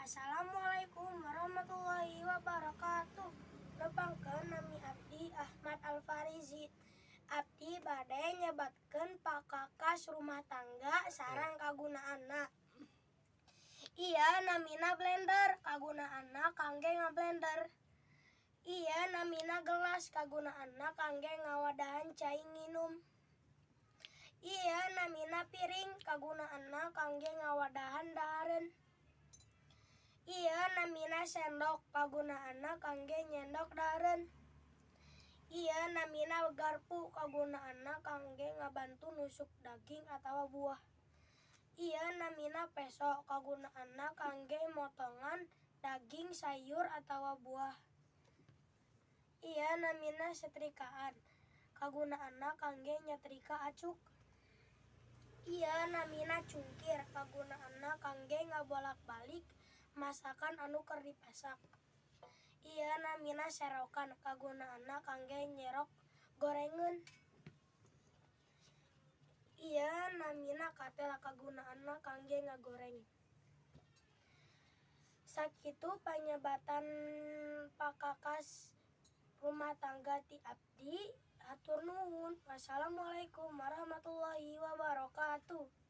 Assalamualaikum warahmatullahi wabarakatuh. Nepangkeun, nami abdi Ahmad Alfarizi. Abdi bade nyebatkeun pakakas rumah tangga sareng kagunaanna. Ieu namina blender, kagunaanna kangge ngablender. Ieu namina gelas, kagunaanna kangge ngawadahan cai nginum. Ieu namina piring, kagunaanna kangge ngawadahan dahareun. Ieu namina sendok, kagunaanna kangge nyendok dahareun. Ieu namina garpu, kagunaanna kangge ngabantu nusuk daging atawa buah. Ieu namina peso, kagunaanna kangge motongan daging, sayur atawa buah. Ieu namina setrikaan, kagunaanna kangge nyetrika acuk. Ieu namina cungkir, kagunaanna kangge ngabolak-balik masakan anu keur dipasak. Ieu namina serokan, kagunaanna kangge nyerok gorengeun. Ieu namina katel, kagunaanna kangge ngagoreng. Sakitu panyebatan pakakas rumah tangga ti abdi, hatur nuhun. Wassalamualaikum warahmatullahi wabarakatuh.